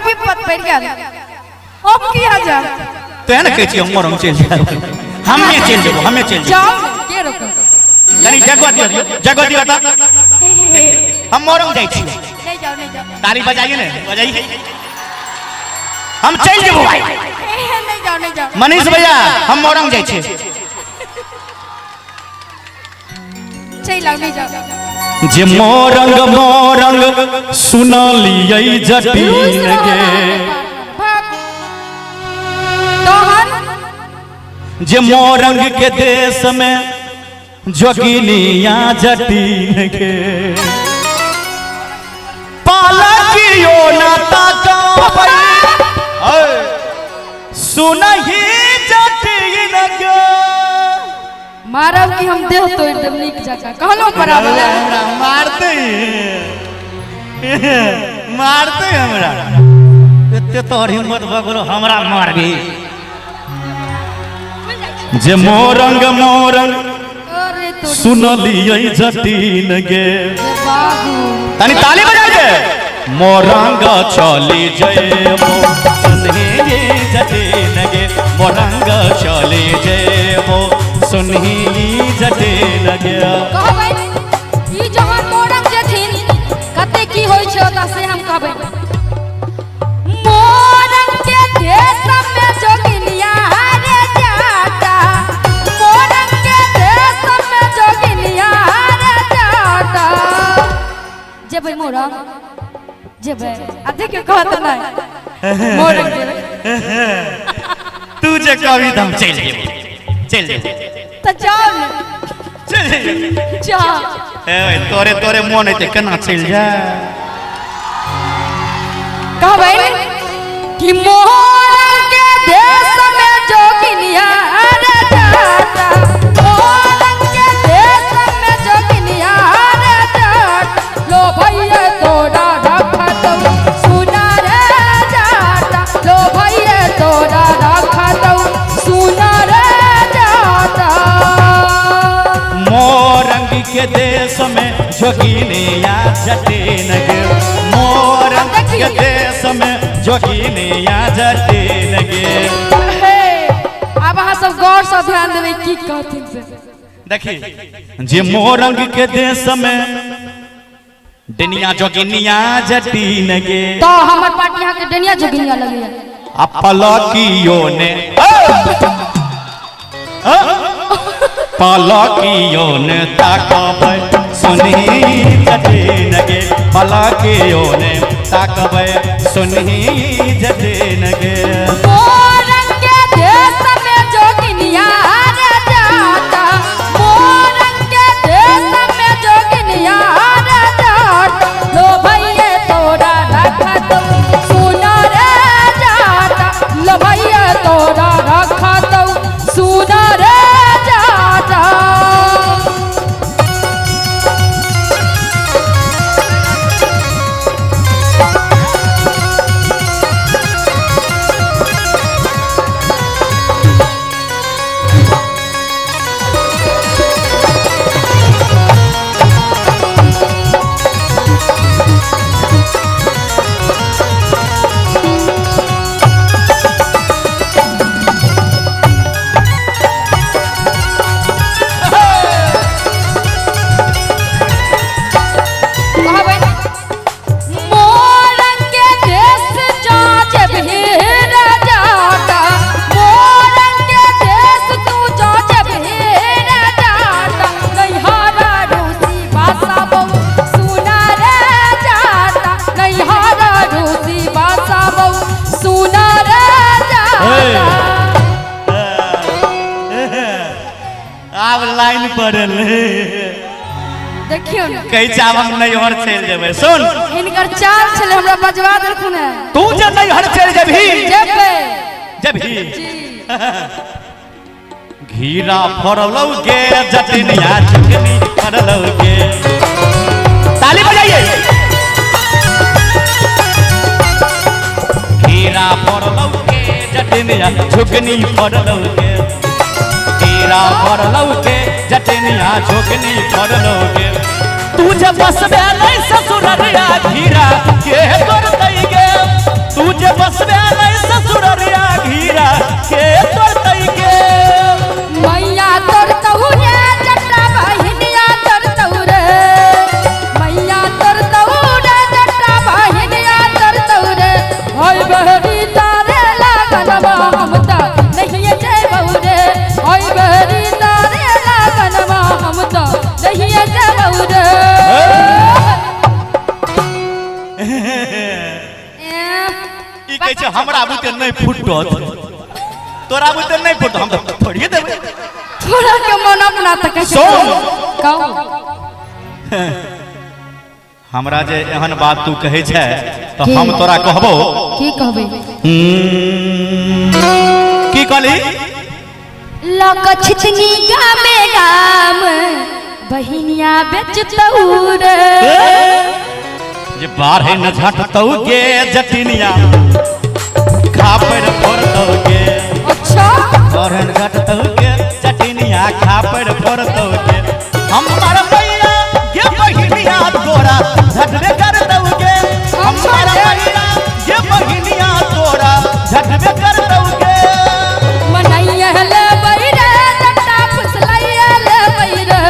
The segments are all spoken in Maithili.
विपत पड़ि गेल। हम किया जायब? तें ने कहै छी हम मोरंग चलि जायब। हमे चलि जेबो, हमे चलि जेबो। जाउ ने, के रोकब? कनी जगह दियौ, जगह दियौ तऽ। हे हे हे। हम मोरंग जाइ छी। नहीं जाओ, नहीं जाओ। ताली बजाइए ने, बजाइए। हम चलि जेबो भाई। हे हे, नहीं जाओ, नहीं जाओ। मनीष भैया, हम मोरंग जाइ छी। चलि आउ, नहीं जाओ। जे मोरंग मोरंग सुनलियै जटिन गे। तहन जे मोरंग के देश में जोगिनिया जटिन के पालकियो न ताकबै सुनही जटिन गे। मारब कि हम देह तोड़ि देब नीक जकाँ, कहलहुँ बराबर। हमरा मारते मारते हमरा, एते तोहर हिम्मत भऽ गेलो हमरा मारबी। जे मोरंग मोरंग अरे तोरी सुनलियै जटिन गे। बाबू तनी ताली बजाइ दे। मोरंग चली जयबो सुनही जटिन गे, मोरंग चली जयबो सुनही जटिन गे। कहबै ई जहन मोरंग जेथिन कते की होइ छै ओतऽ से हम कहबै। मोरंग के देश में जोगिनिया रे जाता, मोरंग के देश में जोगिनिया रे जाता। जेबै मोरंग? जेबै? आ देखियौ कहत नहि मोरंग जेबै। तू जे कहबी तऽ हम चलि जेबो, चलि जेबो। तऽ जाउ ने। चलि जेबो। जाउ। ए तोरे तोरे मोन हेतै केना चलि जा। कहबै कि मोरंग के देश में जोगिनिया रे जाता, मोरंग के देश में जोगिनिया रे जाता। लो भैया तोरा रखतौ सुना रे जाता, लो भैया तोरा रखतौ सुना रे जाता। मोरंग के देश में जोगिनिया जटिन गे, मोरंग के देश में जोगिनिया जटिन गे। हे, आब अहाँ सब गौर से ध्यान देबै की कहथिन से। देखी जे मोरंग के देश में डनिया जोगिनिया जटिन गे। तो हमर पार्टी अहाँ के डनिया जोगिनिया लगैया। आ पलकियो ने पलकियो ने ताकबै सुनही जटिन गे, पलकियो ने ताकबै सुनही जटिन गे। मोरंग के देश में जोगिनिया रे जाता, मोरंग के देश में जोगिनिया रे जाता। लो भैया तोरा रखतौ सुना रे जाता, लो भैया तोरा रखतौ सुना रे जाता। कहबै मोरंग के देश जा जेबही रे जाता, मोरंग के देश तू जा जेबही रे जाता। नैहरा रूसी बासा बहु सुना रे जाता, नैहरा रूसी बासा बहु सुना रे जाता। आब लाइन पड़ल। देखियौ ने। कहै छै आब हम नैहर चलि जेबै। सुन, हिनकर चाल छलै हमरा बजवा देलखुन हेँ। तू जे नैहर चलि जेबही। जेबै। जेबही। जी। घीरा फरलौ गे जटिनिया झुकनी फरलौ गे। ताली बजाइए। घीरा फरलौ गे जटिनिया झुकनी फरलौ गे, घीरा फरलौ गे जटिनिया झुकनी फरलौ गे। तू जे बसबे नै ससुररिया घीरा के तोड़तै गे, तू जे ई कहै छै हमरा बुते नहि फुटत, तोरा बुते नहि फुटत, हम तऽ फोड़िए देबै। थोड़ा के मन अपना तऽ कहै छै। सुन। कहू। हमरा जे एहन बात तू कहै छै तऽ की? हम तोरा कहबो। की कहबै? की कहली? लक छितनी गामे गाम बहिनिया बेचतौ रे। जे बाढ़े न झटतौ गे जटिनिया, खापड़ फोड़तौ गे। अच्छा। बाढ़े न झटतौ गे जटिनिया, खापड़ फोड़तौ गे। हमर मैया गे बहिनिया तोरा झटबे करतौ गे। हमर मैया गे बहिनिया तोरा झटबे करतौ गे। मनाइया लेबै रे जटा, फुसलाइया लेबै रे।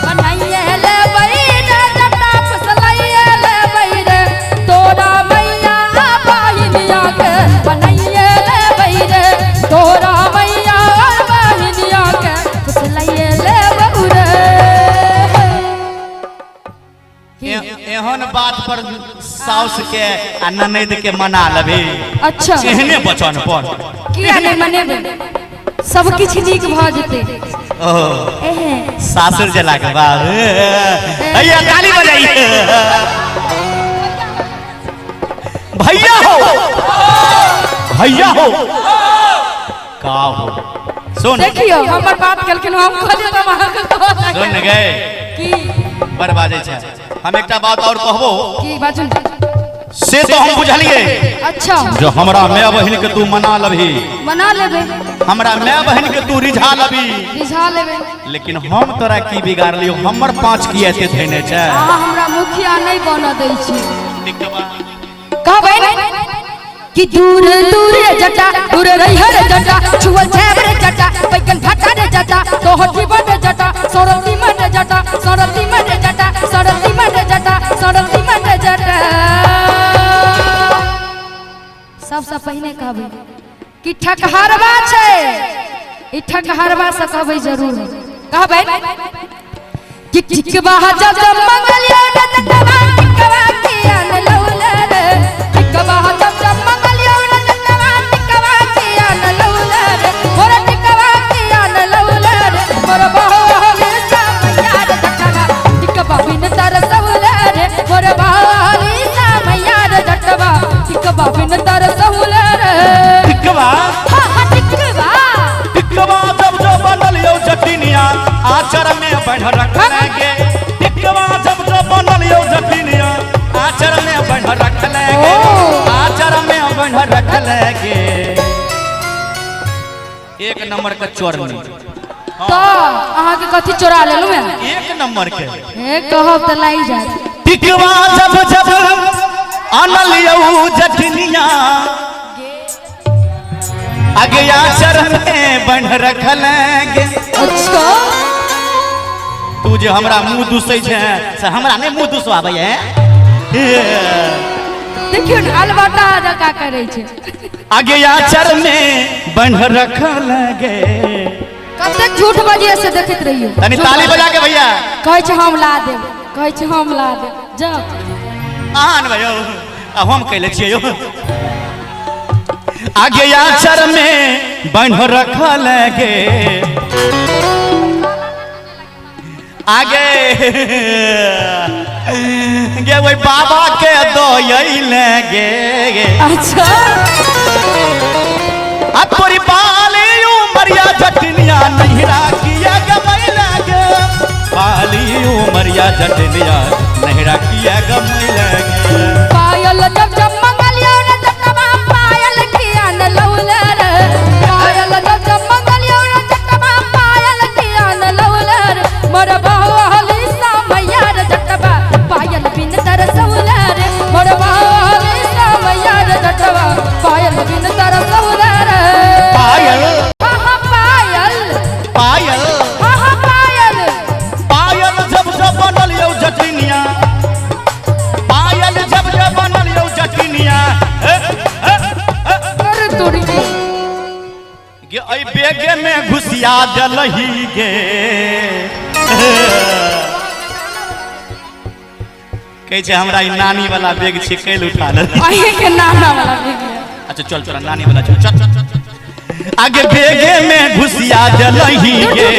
मनाइया लेबै रे जटा, फुसलाइया लेबै रे। तोरा मैया बहिनिया के मनाइया लेबै रे। तोरा मैया बहिनिया के फुसलाइया लेबै रे। एहन बात पर साउस के आ ननैद के मना लेबी? अच्छा। एहने वचन पर? किया नहि मनेबै? सब किछु नीक भऽ जेतै। ओ। एहे। सासुर जला के बाद भैया ताली बजाइए। भैया हो, भैया हो, का हो, सुन। देखियौ, हमर बात केलखिन, हम कहलियै तऽ हम अहाँके कहऽ सुन गए। की? बड़ बाजै छै। हम एकटा बात और कहबो। की बाजू? से तो हम बुझलिए। अच्छा। जो हमरा माय बहिन के तू मना लबही। मना लेबै। हमरा माय बहिन के तू रिझा लबही। रिझा लेबै। लेकिन हम तोरा की बिगाड़लियो? हमर पाँच किया एते धैने छै? अहाँ हमरा मुखिया नहि बनऽ दै छी। कहबै ने कि दूर दूर रे जटा, दूर रहिह रे जटा, छुअल छेब रे जटा, बैगन भाटा रे जटा, तोहर जीवन रे जटा, सरल मन रे जटा, सरल मन रे जटा, सरल मन रे जटा, सरल मन रे जटा। सबसँ पहिने कहबै कि ठकहरवा छै ई। ठकहरवा से कहबै, जरूर कहबै कि टिकवा जब जब मंगलियो रे जटवा, टिकवा किया न लौला रे। टिकवा जब जब मंगलियो रे जटवा, टिकवा किया न लौला रे। मोर टिकवा किया न लौला रे। मोर बाहुली सा मैया रे जटवा, टिकवा बिन तरसौला रे। मोर बाहुली सा मैया रे जटवा, टिकवा बिन तरसौला रे। टिकवा। हाँ हाँ, टिकवा। टिकवा जब जब बनल यौ जटिनिया, आचर में बान्ह रखले गे। टिकवा जब जब बनल यौ जटिनिया, आचर में बान्ह रखले गे। आचर में बान्ह रखले गे। एक नंबर के चोरनी। तऽ अहाँके कथी चोरा लेलहुँ हैं? एक नंबर के। हे, कहब तऽ लागि जायत। टिकवा जब जब अनल यौ जटिनिया, अगे आचर में बान्ह रखले गे। अच्छा। तू जे हमरा मुंह दुसै छै से हमरा नहि मुंह दुसवाबै है। देखियौ ने, अलबटा जकाँ करै छै। आगे आचर में बन्ह रखल गे। कतेक झूठ बजिए से देखैत रहियौ। तनी ताली बजा के भैया। कहै छै हम ला देब, कहै छै हम ला देब, जाउ। आन भैया, आ हम कैले छियै यौ। आगे आचर में बन्ह रखल गे। आगे गे ओहि बाबा के दयले गे। अच्छा। आ तोरी बाली उमरिया जटनिया, नहिरा किया गमैला गे। बाली उमरिया जटनिया, नहिरा किया गमैला गे। पायल जब जब मंगलियो रे जटवा, पायल किया न लौला रे। पायल जब जब मंगलियो रे जटवा, पायल किया न लौला रे। मोर बाहुली सा मैया रे जटवा, पायल बिन तरसौला रे। मोर बाहुली सा मैया रे जटवा, पायल बिन तरसौला रे। पायल। हाँ हाँ, पायल। पायल। हाँ हाँ, पायल। पायल जब जब बनल यौ जटनिया, पायल जब जब बनल यौ जटनिया, ए, ए, ए, कर तोड़ी के। गे एहि बेगे में घुसिया देलही गे। कहै छै हमरा ई नानी वाला बेग छै, कैल उठा ले। अहीं के नाना वाला बेग। अच्छा चल तोरा नानी वाला चल चल चल, चल। आगे बेगे में घुसिया देलही गे।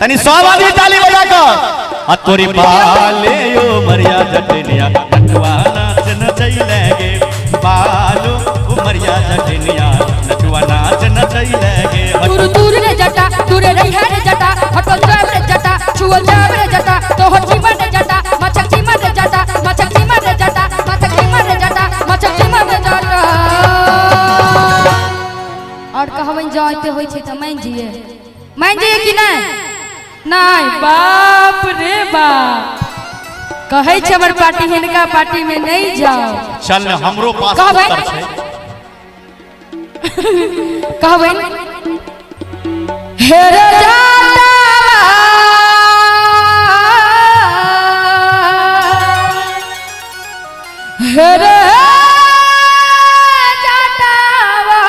तनी सब आदमी ताली बजा कर। आ तोरी बाले यो मरिया जटनिया नटुआ नाच नचैले गे। बालो उमरिया जटनिया नटुआ नाच नचैले गे। दूर दूर रे जटा दूर रहिया रे जटा हटल जाब रे जटा छुअल जाब रे जटा तोहर जीवन रे जटा मछक जीवन रे जटा मछक जीवन रे जटा मछक जीवन रे जटा मछक जीवन रे जटा। और कहबनि जँ एते होइ छै तऽ मानि जइयै, मानि जइयै कि नहि? नहि, बाप रे बाप, कहै छै हमर पार्टी हिनका पार्टी में नहीं जाओ। चल ने हमरो पास कहबै? उत्तर छै। कहबनि हे रे जाटावा, हे रे जाटावा।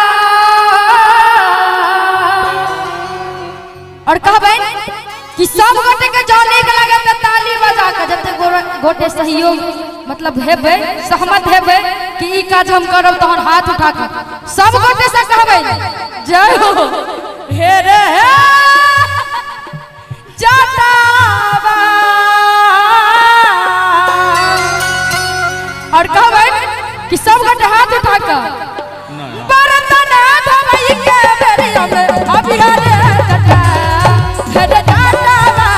और कहबनि कि सब गोटे के जँ नीक लागत तऽ ताली बजा कऽ जते गोटे सहयोग मतलब हेबै, सहमत हेबै कि ई काज हम करब, तहन हाथ उठा कऽ सब गोटे से कहबै जय हो हे रे हे जाटावा। और कहबै कि सब गोटे हाथ उठा कऽ बरतन धोबै के बेरिया में अभी रे जटा, हे रे जाटावा।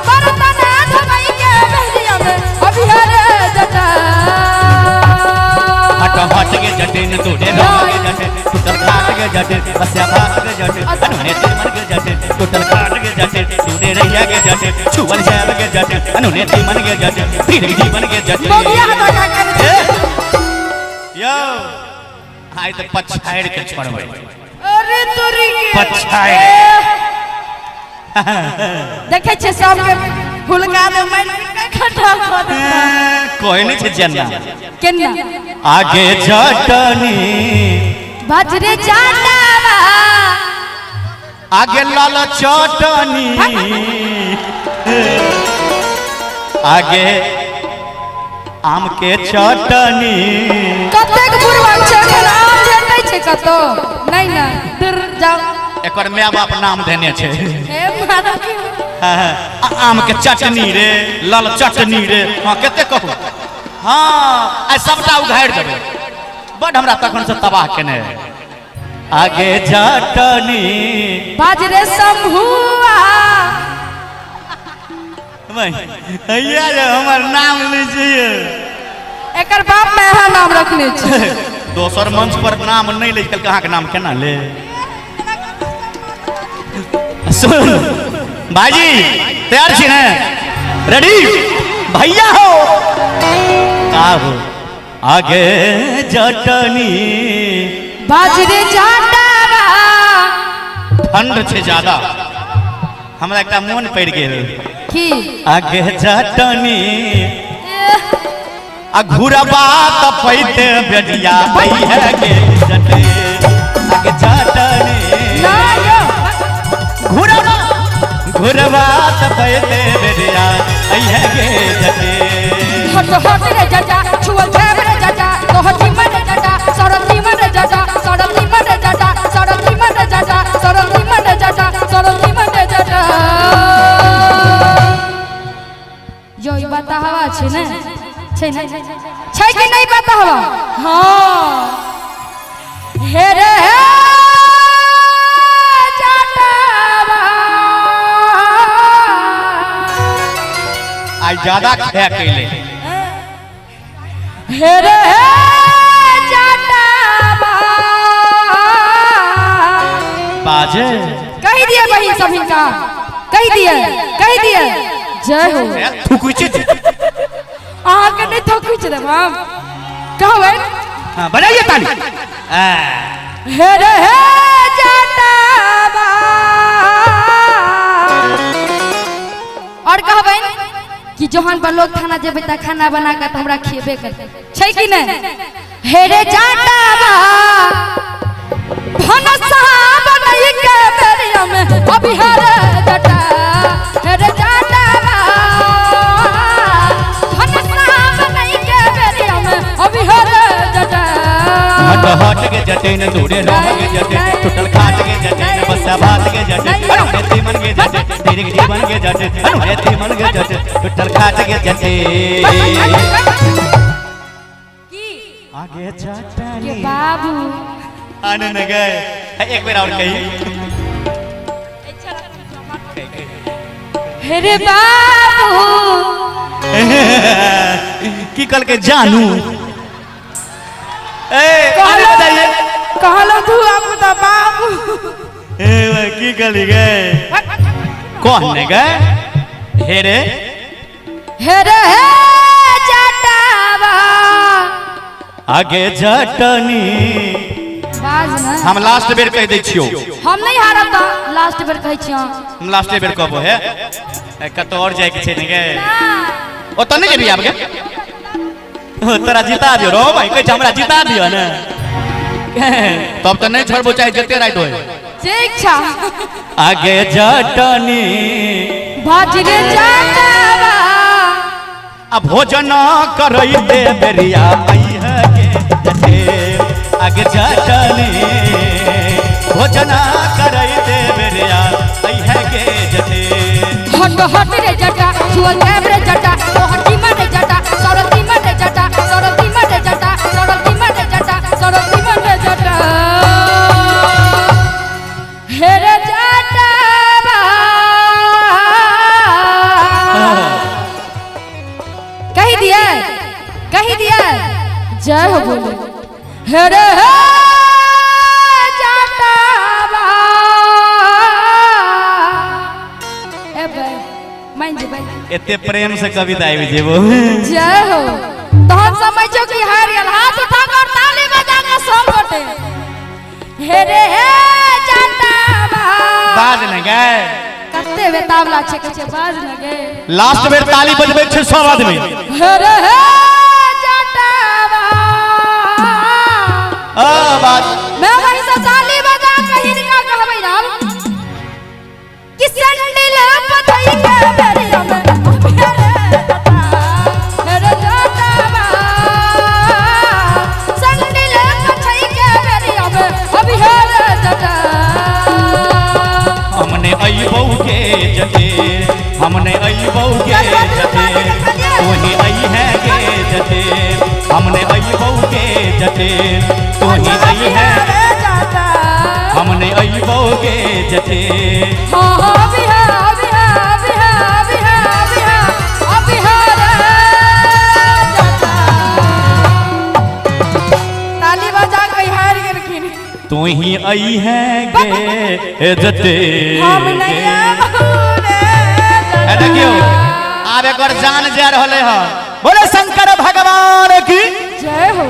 बरतन धोबै के बेरिया में अभी रे जटा। हट हट के जटिन तोरे रंग के जटिन टूटल खाट के जटिन बसिया भात के जटिन अनुने तिमन के जटिन टूटल खाट के जटिन तूने रहिया के जटिन छुअल जाब के जटिन अनुने तिमन के जटिन फिर जीवन के जटिन। मोगिया हटा का कर। ए, यो आइ तऽ पछाड़ि के छोड़बै। अरे तोरी के पछाड़ि। देखै छियै सबके हुलका दे मारि के खटा कऽ देतै। कोई नहीं छै जेना केना आगे जटनी बाजरे जाटावा, आगे लाल चटनी आगे आम के चटनी। कतेक बुढ़वा छै एखन आम भेटै छै कतौ? नहि ने, दूर जाउ। एकर my बाप नाम देने छै। हे माता की। आम के चटनी रे लाल चटनी रे। हाँ कते कहू। हाँ आइ सबटा उघाड़ि देबै। बड हमरा तखन से तबाह केने। आगे चटनी बाजरे शंभुआ। भैया जे हमर नाम लीजिए। एकर बाप में यहाँ नाम रखने छै। दोसर मंच पर नाम नहीं ले, कल अहाँके नाम केना ले? सुन भाईजी तैयार छी ने? रेडी भैया हो का हो? आगे जटनी बाजरे जाटावा। ठंड छै ज्यादा, हमरा एकटा मोन पड़ि गेल। की? आगे जटनी आ घुरबा तपैते बेटिया आई है गे जटे। आगे जटनी ना यो घुरबा घुरबा तपैते बेटिया आई है गे जटे। हट हट रे जटा छुअल जाब रे जटा तोहर जीवन रे जटा सरल जीवन रे जटा सरल जीवन रे जटा सरल जीवन रे जटा सरल जीवन रे जटा सरल जीवन रे जटा। यो ई बताहवा छै ने? छै ने? छै कि नहीं बताहवा? हाँ हे रे हे जाटावा। आइ ज्यादा खाय कैले। हे रे हे जाटावा। बाजे कहि दिए बहिन सब हिनका, कहि दिए, कहि दिए जय हो। थुकुइ छै अहाँके नहि थकुइ छै हम कहबै। हाँ बजाइए ताली। हे रे हे जाटावा। और कहबनि कि जहन बलोक थाना जेबै तऽ खाना बना कऽ तऽ हमरा खिएबे करतै, छै कि नहि? हे रे जाटावा भनसा बनई के बेरिया में अभिहार जटा। हे रे जाटावा भनसा बनई के बेरिया में अभिहार जटे दूरे रोम के जटे टूटल खाट के जटे बसा भात के जटे अनु तीमन के जटे तेरे के जीवन के जटे अनु तीमन के जटे टूटल खाट के जटे की आगे के चटनी बाबू आने न गए एक बार और कही हे रे बाबू की कल के जानू ए अरे बताइए कहलो तू अब तो बाबू ए भाई, की कली गए कौन ने गए हे रे हे रे हे जटावा आगे जटनी बाज ना हम लास्ट बेर कह दै छियो हम नहीं हारब त लास्ट बेर कहै छियौ हम लास्ट बेर कहबो हे ए, कतौ और जाए के छै ने गे ओतऽ नहि जेबही आब गे ओ, तोरा जिता दियो रो भाई कहै छै हमरा जिता दियो ने तब तऽ नहि छोड़बो चाहे जते राति होय ठीक छा आगे जटनी बाज रे जटावा आ भोजन करैते बेरिया अइह के जटे आगे जटनी भोजन करैते बेरिया अइह के जटे हट हट रे जटा छुअल कैब रे जटा तोहर तीमन रे जटा सरल तीमन रे जटा सरल तीमन रे जटा सरल तीमन रे जटा सरल तीमन रे जटा हे रे जटावा कही दिया कही दिया जय हो बोले हे रे हे जटावा ए भाई मान जे भाई एते प्रेम से कविता आबि जेबो जय हो तहन समझो कि हार गेल हाथ उठा कर ताली बजा के सब गोटे हे रे हे जटावा बाज ने गए कते बेतावला छै कहै छै बाज न गे लास्ट बेर ताली बजबै छै सब आदमी हे रे हे जटावा आ बात मैं वही से ताली बजा के हिनका कहबै राम कि सैंडल पथई के बेरिया में हे रे जटा हे रे जटावा सैंडल पथई के बेरिया में अभी हे रे जटा हमने अइबौ के जटे हमने अइबौ के जटे तोही अइहे के जटे हमने अइबौ के जटे तोही अइहे रे जाता हमने अइबौ के जटे हाँ हाँ अभी है अभी है अभी है अभी है अभी है अभी है रे जटा ताली बजा के हार गेलखिन तोही अइहे के जटे हम नहीं आबू रे ए देखियो आब एकर जान जा रहले ह बोले शंकर भगवान की जय हो।